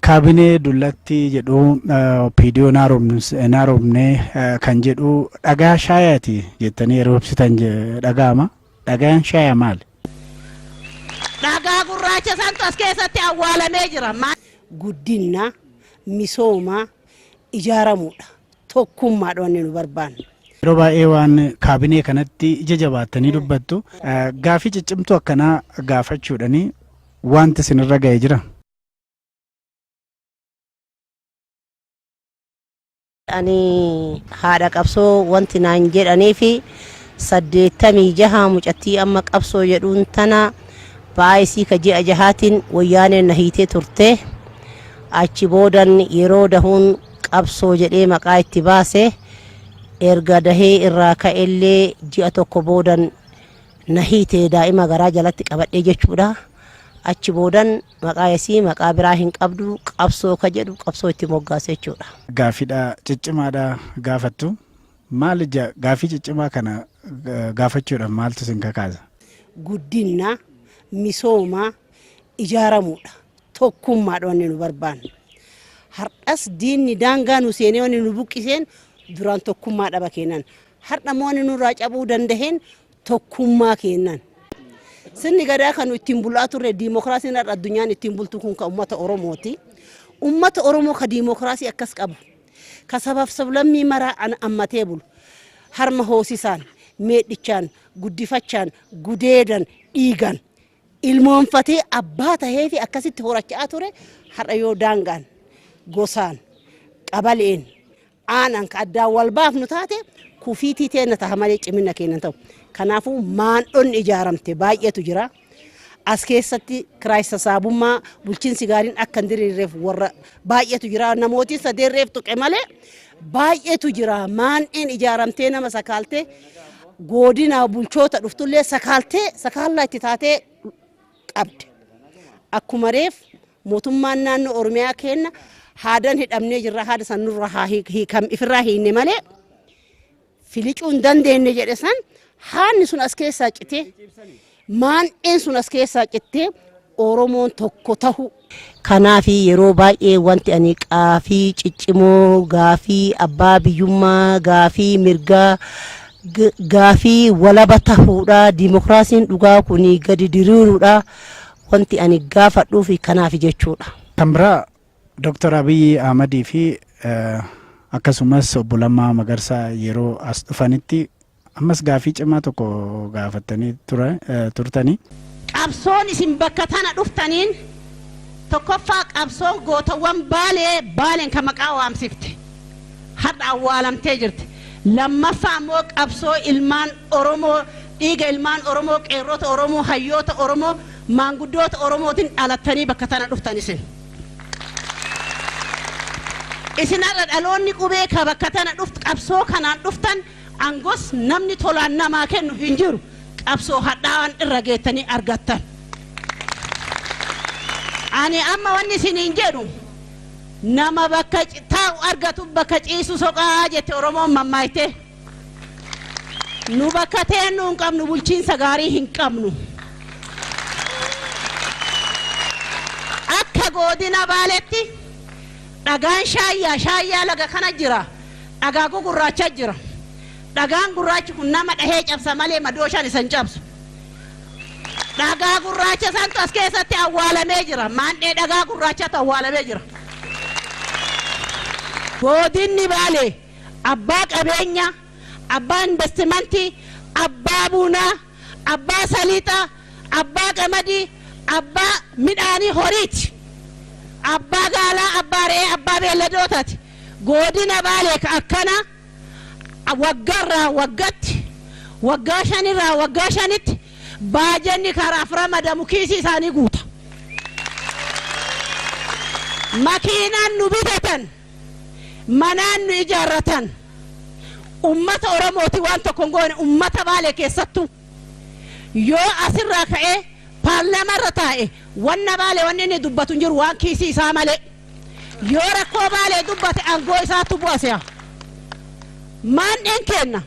Kaabinee dullatti jedhu, OPDO naaromne kan jedhu, dhagaa shaayaati jettanii yeroo ibsitan dhaga'ama. Dhagaan shaayaa maali? Dhagaa gurraacha santu as keessatti awwaalamee jira. Guddina, misooma, ijaaramuudha. Tokkummaadha wanni nu barbaannu. Yeroo baay'ee waan kaabinee kanatti ija jabaattanii dubbattu. Gaafii ciccimtuu akkanaa gaafachuudhani wanti isinirra ga'ee jira? Ani haadha qabsoo wanti naan jedhanii fi 86 mucattii amma qabsoo jedhuun tana ba'aa isii ka ji'a jahaatiin wayyaaneen na hiitee turte. Achi boodan yeroo dahuun qabsoo jedhee maqaa itti baase. Erga dahee irraa ka'ellee ji'a tokko boodan na hiite, daa'ima garaa jalatti qabadhee jechuudha. Achi boodan maqaa isii maqaa biraa hin qabdu, qabsoo ka jedhu qabsoo itti moggaase jechuudha. Gaafiidha ciccimaadha gaafattu. Maal gaafii ciccimaa kana gaafachuudhaaf maaltu isin kakaasa? Guddina, misooma, ijaaramuudha. Tokkummaadha wanni nu barbaannu. Har'as diinni daangaa nu seenee wanni nu buqqiseen duraan tokkummaa dhaba kennan. Har'a immoo wanni nurraa cabuu dandaheen tokkummaa kennan. Sirni gadaa kan ittiin bulaa turre, diimokiraasiin har'a addunyaan ittiin bultu kun kan uummata Oromooti. Uummata Oromoo ka diimokiraasii akkas qabu, ka sabaaf sablammii maraa ammatee bulu, harma hoosisaan, meedhichaan, guddifachaan, gudeedan, dhiigan, ilmoonfatee abbaa tahee fi akkasitti horachaa ture, har'a yoo daangaan, gosaan, qabaleen, aanaan ka addaan wal baafnu taate kufiitii teenna taha malee cimina keenya ta'u. Kanaafuu maandhonni ijaaramte baay'eetu jira. As keessatti kiraay sassaabummaa, bulchiinsi gaariin akka hin diriirreef warra baay'eetu jira. Namooti sadeerreef tuqe malee baay'eetu jira. Maandheen ijaaramtee nama sakaaltee godina bulchoota dhuftullee sakaaltee sakaallaa itti taatee qabde. Akkuma reef mootummaan naannoo Oromiyaa kenna haadan hidhamnee jirra, haada san nurra haa hiikam, ifirraa hiinne malee filicuu hin dandeenye jedhe san, haanni sun as keessaa citee, maandheen sun as keessaa cittee Oromoon tokko tahu. Kanaaf yeroo baay'ee wanti ani gaafii ciccimoo, gaafii abbaa biyyummaa, gaafii mirgaa, gaafii walaba tahuudha, diimokiraasiin dhugaa kun gadi diriiruudha wanti ani gaafadhuuf kanaaf jechuudha. Kan biraa Dr. Abiyyi Ahmadii fi akkasumas obbo Lammaa Magarsaa yeroo as dhufanitti ammas gaafii cimaa tokko gaafattanii turtanii. Qabsoon isin bakka tana dhuftaniin tokkoffaa qabsoon gootawwan Baalee, Baaleen kan maqaa waamsifte har'a awwaalamtee jirti. Lammaffaa immoo qabsoo ilmaan Oromoo, dhiiga ilmaan Oromoo, qeerrota Oromoo, hayyoota Oromoo, maanguddoota Oromootiin dhalattanii bakka tana dhuftan isin. Isin har'a dhaloonni qubee ka bakka tana dhuft qabsoo kanaan dhuftan angos namni tolaan namaa kennu hin jiru. Qabsoo hadhaa'aan irra geettanii argattan. Ani amma wanni isiniin jedhu, nama bakka taa'u argatu bakka ciisu soqaa jette Oromoon mammaayte. Nu bakka teennu hin qabnu, bulchiinsa gaarii hin qabnu. Akka godina Baaletti dhagaan shaayyaa, shaayyaa laga kana jira. Dhagaa gugurraacha jira. Dhagaan gurraachi kun nama dhahee cabsa malee madooshaan isa hin cabsu. Dhagaa gurraacha santu as keessatti awwaalamee jira. Maandhee dhagaa gurraachatu awwaalamee jira. Godinni Baalee abbaa qabeenya, abbaa investimentii, abbaa bunaa, abbaa saliixaa, abbaa qamadii, abbaa midhaanii horiiti. Abbaa gaalaa, abbaa re'ee, abbaa beelladootaati. Godina Baalee ka akkana waggaarraa waggatti, waggaa shanirraa waggaa shanitti baajanni karaaf ramadamu kiisii isaanii guuta. Makiinaan nu bitatan, manaan nu ijaarratan, ummata Oromooti waan tokko hin goone. Ummata Baalee keessattuu yoo asirraa ka'ee paarlaamarra taa'e wanna Baalee wanni inni dubbatu hin jiru waan kiisii isaa malee. Yoo rakkoo Baalee dubbate aangoo isaatu bu'a se'a. Maandheen kenna.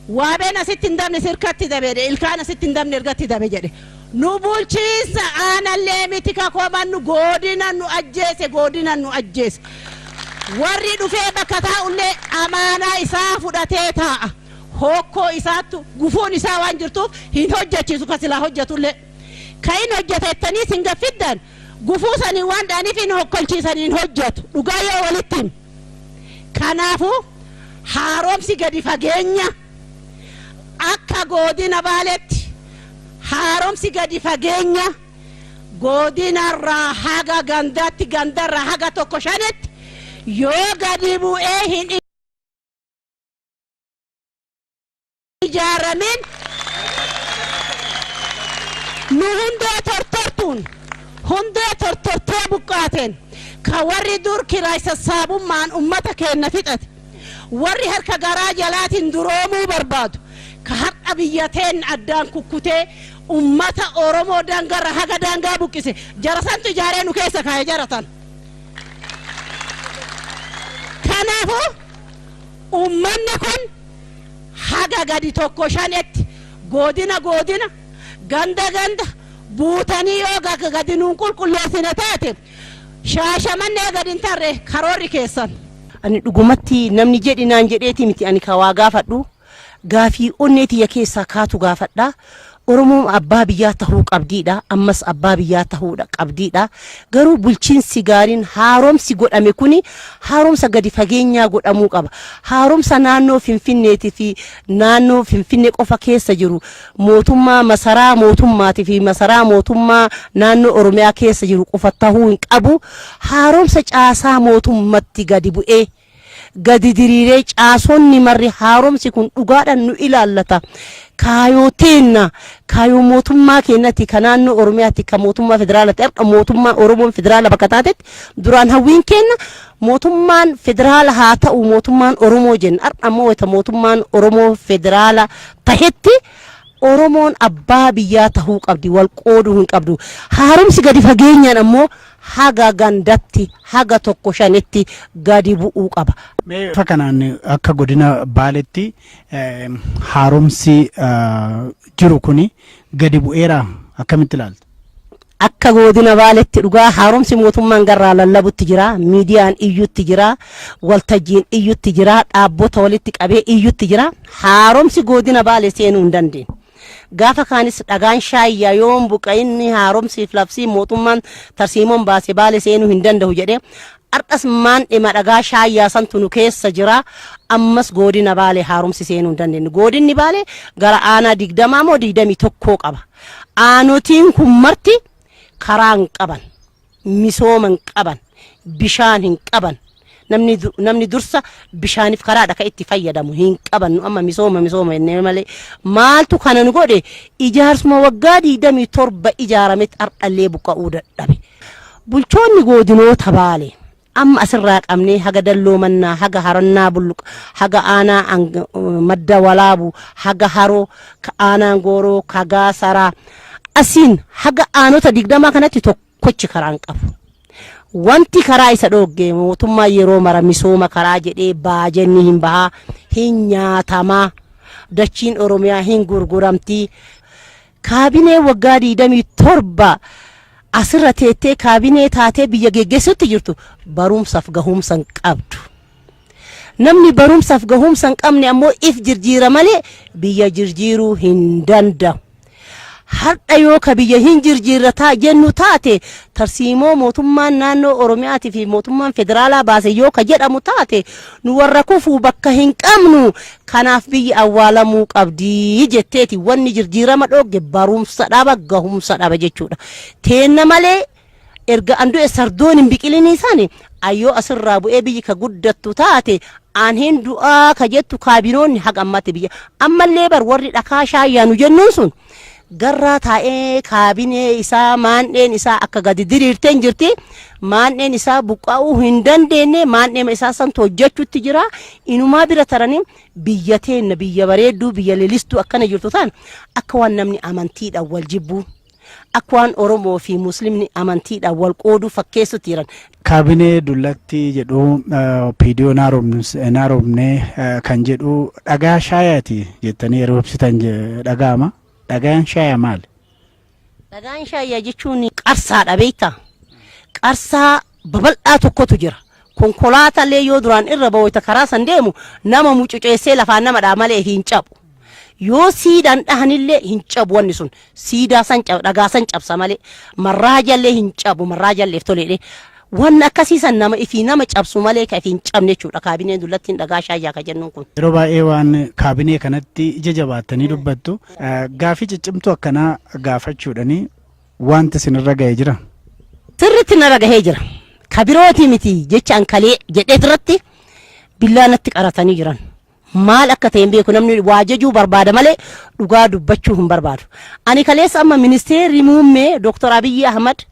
Waabeen asitti hin dabne sirkatti dabe jedhe, ilkaan asitti hin dabne ergatti dabe jedhe. Nu bulchiinsa aanallee miti ka komannu, godina nu ajjeese, godina nu ajjeese. Warri dhufee bakka taa'ullee amaanaa isaa fudhatee taa'a. Hokkoo isaattu gufuun isaa waan jirtuuf hin hojjechiisu ka silaa hojjetullee. Ka hin hojjetettanii sin gaffiddan gufuu sanii waan dha'aniif hin hokkolchiisan, hin hojjetu. Dhugaa yoo walitti himu. Kanaafuu haaromsi gadi fageenya akka godina Baaletti, haaromsi gadi fageenya godinarraa haga gandaatti, gandarraa haga tokko shanitti yoo gadi bu'ee hin ijaaramin, nu hundee tortortuun, hundee tortortee buqqaateen, ka warri dur kiraay sassaabummaan ummata keenna fixate, warri harka garaa jalaatiin duroomuu barbaadu, ka har'a biyya teen addaan kukkutee ummata Oromoo daangarra haga daangaa buqqise, jara santu ijaaree nu keessa kaa'e jara tan. Kanaafuu ummanni kun haga gadi tokko shanetti, godina godina, ganda ganda buutanii yoo gadi nuun qulqulleessine taate, Shaashamannee gadi hin tarre karoorri keessan. Ani dhugumatti namni jedhi naan jedheeti miti, ani ka waa gaafadhu gaafii onnee tiyya keessaa kaatu gaafadha. Oromoon abbaa biyyaa tahuu qabdiidha. Ammas abbaa biyyaa tahuudha qabdiidha. Garuu bulchiinsi gaariin, haaromsi godhame kuni haaromsa gadi fageenyaa godhamuu qaba. Haaromsa naannoo Finfinneetii fi naannoo Finfinnee qofa keessa jiru, mootummaa masaraa mootummaatii fi masaraa mootummaa naannoo Oromiyaa keessa jiru qofa tahuu hin qabu. Haaromsa caasaa mootummatti gadi bu'ee gadi diriiree, caasonni marri haaromsi kun dhugaadhaan nu ilaallata. Kaayoo teenna, kaayoo mootummaa keenyatti, ka naannoo Oromiyaatti, ka mootummaa federaalaatti. Har'a mootummaa Oromoon federaala bakka taatetti, duraan hawwiin keenna mootummaan federaala haa ta'u mootummaan Oromoo jenna. Har'a ammoo wayita mootummaan Oromoo federaala tahetti, Oromoon abbaa biyyaa tahuu qabdi, wal qooduu hin qabdu. Haaromsi gadi fageenyaan ammoo haga gandatti, haga tokko shanitti gadi bu'uu qaba. Mee bifa kanaan akka godina Baaletti haaromsi jiru kuni gadi bu'eera, akkamitti ilaalta? Akka godina Baaletti dhugaa haaromsi mootummaan garraa lallabutti jira, miidiyaan iyyutti jira, waltajjiin iyyutti jira, dhaabbota walitti qabee iyyutti jira. Haaromsi godina Baalee seenuu hin dandeenye. Gaafa kaanis dhagaan shaayyaa yoon buqa'inni haaromsiif labsii mootummaan tarsiimoon baase Baalee seenuu hin danda'u jedhee, har'as maan dhima dhagaa shaayyaa santu nu keessa jira. Ammas godina Baalee haaromsi seenuu hin dandeenye. Godinni Baalee gara aanaa 20 moo 21 qaba. Aanotiin kun marti karaa hin qaban, misooma hin qaban, bishaan hin qaban. Namni dursa bishaaniif karaadha kan itti fayyadamu hin qaban. Nu amma misooma misooma jennee malee, maaltu kana nu godhe? Ijaarsuma waggaa 27 ijaarametti har'allee buqqa'uu dadhabe. Bulchoonni godinoota Baalee amma asirraa qabnee haga Dalloo Mannaa, haga Harannaa Bulluq, haga aanaa Madda Walaabu, haga Haroo, ka aanaan Gooroo, ka Gaasaraa, asiin haga aanota 20 kanatti tokkochi karaa hin qabu. Wanti karaa isa dhoogge, mootummaa yeroo mara misooma karaa jedhee baajenni hin bahaa, hin nyaatamaa, dachiin Oromiyaa hin gurguramtii. Kaabinee waggaa 27 asirra teettee kaabinee taatee biyya geggeessutti jirtu barumsaaf gahumsa hin qabdu. Namni barumsaaf gahumsa hin qabne ammoo if jirjiira malee biyya jirjiiruu hin danda'u. Har'a yoo ka biyya hin jirjiirrataa jennu taate, tarsiimoo mootummaan naannoo Oromiyaatii fi mootummaan federaalaa baase yoo ka jedhamu taate, nu warra kufuu bakka hin qabnu. Kanaaf biyyi awwaalamuu qabdi jetteeti. Wanni jirjiirama dhoogge barumsa dhaba, gahumsa dhaba jechuudha. Teenna malee erga an du'e sardoon hin biqilinii sani ayyoo asirraa bu'ee biyyi ka guddattu taate an hin du'aa ka jettu kaabinoonni haga ammaatti biyya ammallee bar warri dhakaa shaayyaa nu jennuun sun garraa taa'ee kaabinee isaa maandheen isaa akka gadi diriirteen jirti. Maandheen isaa buqqa'uu hin dandeenye, maandheema isaa santu hojjechuutti jira. Inumaa bira taranii biyya teenna, biyya bareedduu, biyya leelistuu akkana jirtu ta'an, akka waan namni amantiidhaan wal jibbuu, akka waan Oromoo fi Muslimni amantiidhaan wal qooduu fakkeessutti jiran. Kaabinee dullatti jedhu, OPDO naaromne kan jedhu, dhagaa shaayaati jettanii yeroo ibsitan dhaga'ama. Dhagaan shaayaa maali? Dhagaan shaayyaa jechuun qarsaadha beektaa. Qarsaa babal'aa tokkotu jira. Konkolaatallee yoo duraan irra ba'u karaa san deemu nama mucuceessee lafaan nama dha'a malee hin cabu. Yoo siidaan dhahanillee hin cabu wanni sun. Siidaa san dhagaa san cabsa malee. Marraajallee hin cabu marraajalleef toleedhe. Wanni akkasii san nama ifii nama cabsu malee ka ifii hin cabne jechuudha. Kaabineen dullattiin dhagaa shaayyaa ka jennuun kun. Yeroo baay'ee waan kaabinee kanatti ija jabaattanii dubbattu. Gaafii ciccimtuu akkanaa gaafachuudhani wanti isinirra ga'ee jira. Sirriitti narra gahee jira. Ka birooti miti jecha an kalee jedhee irratti billaa natti qaratanii jiran. Maal akka ta'e hin beeku, namni waa jejuu barbaada malee dhugaa dubbachuu hin barbaadu. Ani kaleessa amma ministeerri muummee Dr. Abiyyi Ahmad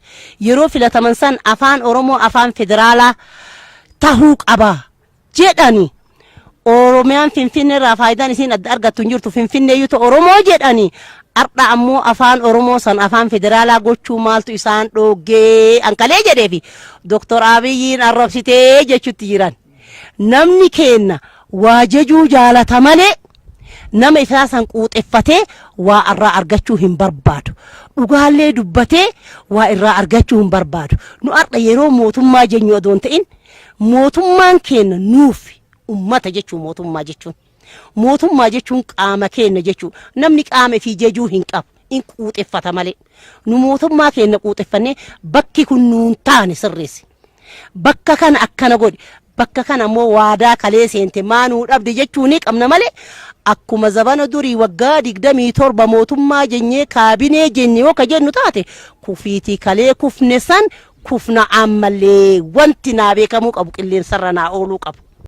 yeroo filataman san afaan Oromoo afaan federaalaa tahuu qaba jedhani. Oromiyaan Finfinnee irraa faayidaan isiin adda argattu hin jirtu, Finfinnee iyyuu ta'u Oromoo jedhani. Har'a ammoo afaan Oromoo san afaan federaalaa gochuu maaltu isaan dhoggee an kalee jedheefi Dr. Abiyyiin arrabsitee jechutti jiran. Namni keenna waa jejuu jaalata malee nama isaa san quuxeffatee waa irraa argachuu hin barbaadu. Dhugaallee dubbatee waa irraa argachuu hin barbaadu. Nu har'a yeroo mootummaa jenyu odoo hin ta'in, mootummaan keenna nuuf ummata jechuu, mootummaa jechuun. Mootummaa jechuun qaama keenna jechuu. Namni qaama ifii jejuu hin qabu. In quuxeffata malee. Nu mootummaa keenna quuxeffannee bakki kun nuun taane sirreessi. Bakka kana akkana godhi. Bakka kana immoo waadaa kalee seente maa nuu dhabde jechuu ni qabna malee, akkuma zabana durii waggaa 27 mootummaa jenyee kaabinee jenye yoo ka jennu taate, kufiitii kalee kufne san kufna ammallee. Wanti naa beekamuu qabu, qilleensarra naa ooluu qabu.